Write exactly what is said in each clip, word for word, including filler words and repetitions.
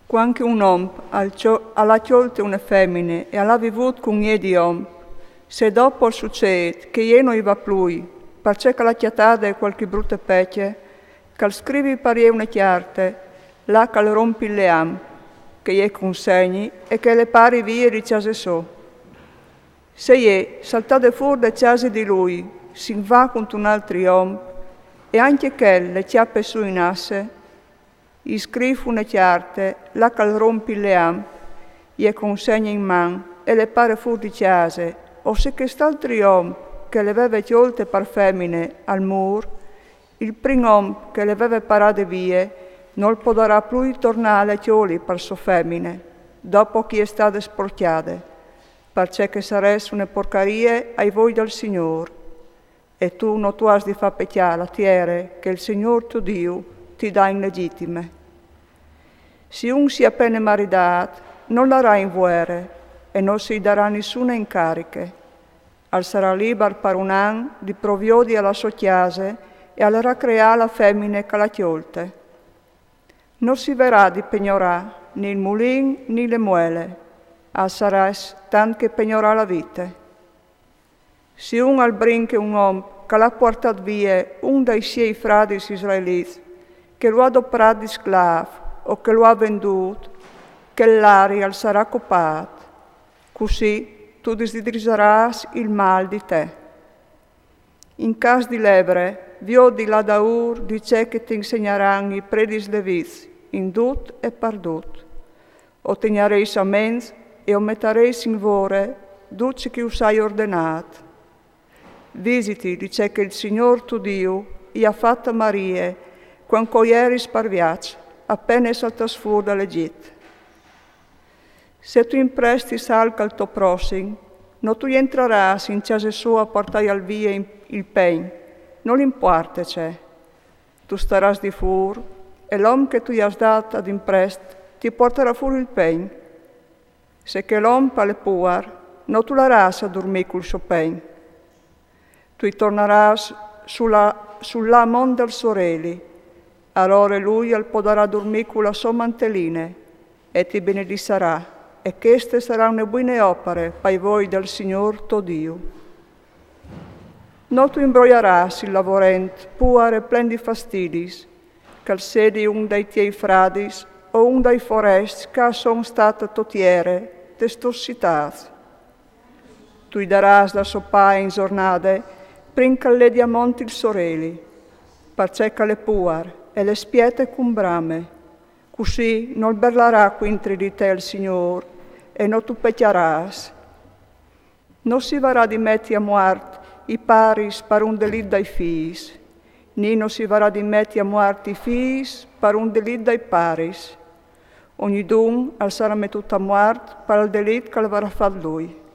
Cuant che un om al cio-, al à cjolte une femine e al à vivût cun jê di om, se dopo al sucêt che jê no i va plui, parcè che al à cjatade cualchi brute pecje, che al scrivi par jê une cjarte, là che al rompi il leam, che jê consegni e che le pari vie di cjase sô. Se jê, saltade fûr de cjase di lui, si 'nd va cuntun altri om, e ancje chel le cjape sù in asse, i scrîf une cjarte, là che al rompi il leam, jê consegne in man e le pare fûr di cjase, o se chest altri om che le veve cjolte par femine al mûr, il prin om che le veve parade vie nol podarà plui tornâle a cjoli par sô femine, dopo che e je stade sporcjade, parcè che e sarès une porcarie ai voi dal Signôr. E tu no tu âs di fâ pecjâ la tiere che il Signôr to Diu ti dà in legjitime. Se un si è a pene maridât, nol larà in vuere e no si i darà nissune incariche. Al sarà libar par un an di proviodi a la sô cjase e al racreà la femine che al à cjolte. No si verà di pegnorâ ni il mulin ni le muele, al sarà tant che pegnorâ la vite. Se un al brinche un om che al à puartât vie un dai siei fradis israelits, che lu à doprât di sclâf o che lu à vendût, chel lari al sarà copât. Cussì tu disdrisarâs il mâl di te. In câs di levre, viodi là daûr di ce che ti insegnaran i predis levits, in dut e par dut. O tegnareis a ments e o metarês in vore dut ce che us ai ordenât. Visiti di ce che il Signôr to Diu i à fat a Marie, cuant che o jeris par viaç, a pene saltâts fûr dal Egjit. Se tu imprestis alc al to prossim, no tu jentrarâs in cjase sô a puartâi vie il pegn, nol impuarte ce. Tu starâs di fûr, e l'om che tu i âs dât ad imprest ti puartarà fûr il pegn. Se chel om al è puar, no tu larâs a durmî cul so pegn. Tu i tornarâs sul là, sul là mont dal soreli, alore lui al podarà durmî cu la sô manteline, e ti benedissarà, e cheste sarà une buine opare pai voi dal Signôr to Diu. No tu imbroiarâs il lavorent puar e plen di fastidis, che al sedi un dai tiei fradis o un dai forescj che a son stâts a tô tiere, tes tôs citâts. Tu i darâs da sopâ in zornade, prin che al ledi a mont il soreli, parcè che al è puar e al spiete cun brame. Cussì nol berlarà cuintri di te il Signôr, e no tu pecjarâs. No si varà di meti a muart i paris par un delit dai fîs, ni no si varà di meti a muart i fîs par un delit dai paris. Ognidun al sarà metût a muart pal delit che al varà fat lui.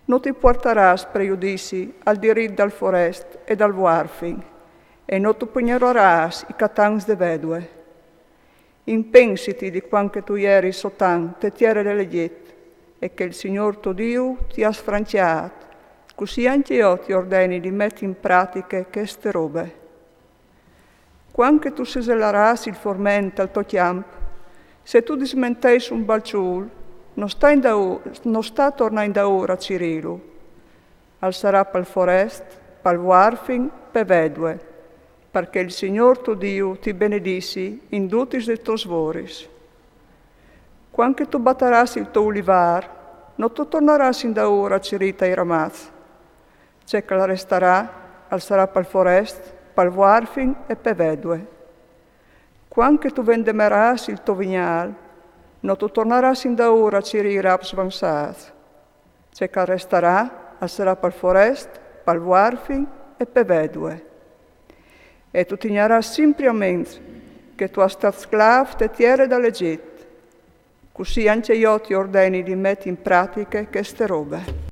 No ti puartarâs prejudizi al dirit dal forest e dal vuarfin, e no tu pegnorarâs i catans de vedue. Impensiti di cuant che tu jeris sotan te tiere dal Egjit, e che il Signôr to Diu ti à sfrancjât, cussì ancje jo ti ordeni di meti in pratiche cheste robe. Cuant che tu seselarâs il forment al to cjamp, se tu dismenteis un balçûl, no sta indaûr, no sta tornâ indaûr a cirîlu. Al sarà pal forest, pal vuarfin, pe vedue, parcè che il Signôr to Diu ti benedissi in dutis lis tôs voris. Cuant che tu batarâs il to ulivâr, no tu tornarâs indaûr a cirî tai ramaçs. Ce che al restarà, al sarà pal forest, pal vuarfin e pe vedue. Cuant che tu vendemerâs il to vignâl, no tu tornarâs indaûr a cirî i raps svansâts. Ce che al restarà, al sarà pal forest, pal vuarfin e pe vedue. E tu tignarâs simpri a ments che tu âs stât sclâf te tiere dal Egjit. Cussì ancje jo ti ordeni di meti in pratiche cheste robe.